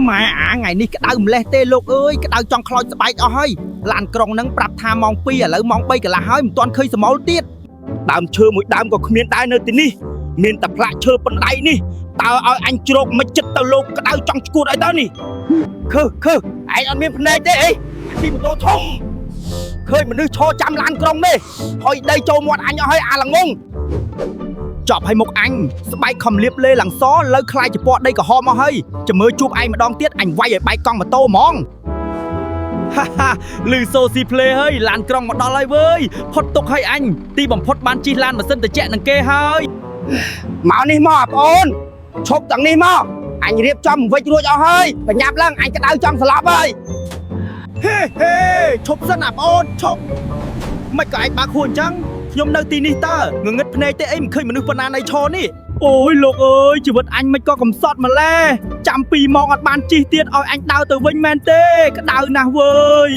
ម៉ែអាថ្ងៃនេះក្តៅម្លេះទេលោកអើយក្តៅចង់ខ្លោចស្បែកអស់ហើយឡានក្រុងហ្នឹងប្រាប់ថាម៉ោង2ឥឡូវម៉ោង3កន្លះហើយមិនទាន់ឃើញសមោលទៀតដើមឈើមួយដើមក៏គ្មានដែរនៅទីនេះមានតែផ្លាកឈើប៉ុណ្ដៃនេះតើឲ្យអញជ្រកមិនចិត្តទៅលោកក្តៅចង់ឈួតឲ្យទៅនេះខឺខឺឯងអត់មានភ្នែកទេអីពីម៉ូតូធំឃើញមនុស្សឈរចាំឡានក្រុងនេះហុយដីចូលមាត់អញអស់ហើយអាល្ងង ចប់ឲ្យមុខអញស្បែកខំលៀបលេឡើងសលើខ្លាយជាពណ៌ដីក្រហមអស់ហើយចាំមើលជួបឯងម្ដងទៀតអញវាយឲ្យបែកកង់ម៉ូតូហ្មងហាហាលឺសូស៊ីភ្លេហើយឡានក្រុងមកដល់ហើយវើយផុតទុកឲ្យអញទីបំផុតបានជិះឡានម៉ាស៊ីនត្រជាក់នឹងគេហើយមកនេះមកអាប្អូនឈប់ទាំងនេះមកអញរៀបចំវិចរួចអស់ហើយបញ្ញាប់ឡើងអញក្តៅចង់ស្លាប់ហើយហេហេឈប់សិនអាប្អូនឈប់មិនក៏ឯងបើកហួរអញ្ចឹងខ្ញុំនៅទីនេះតើងងឹតភ្នែកទេអីមិនឃើញមនុស្សប៉ុណ្ណានៃឈរនេះ អូយលោកអើយជីវិតអញមិនក៏កំសត់ម្លេះចាំ2ម៉ោងអត់បានជិះទៀតឲ្យអញដើរទៅវិញមែនទេក្តៅណាស់វើយ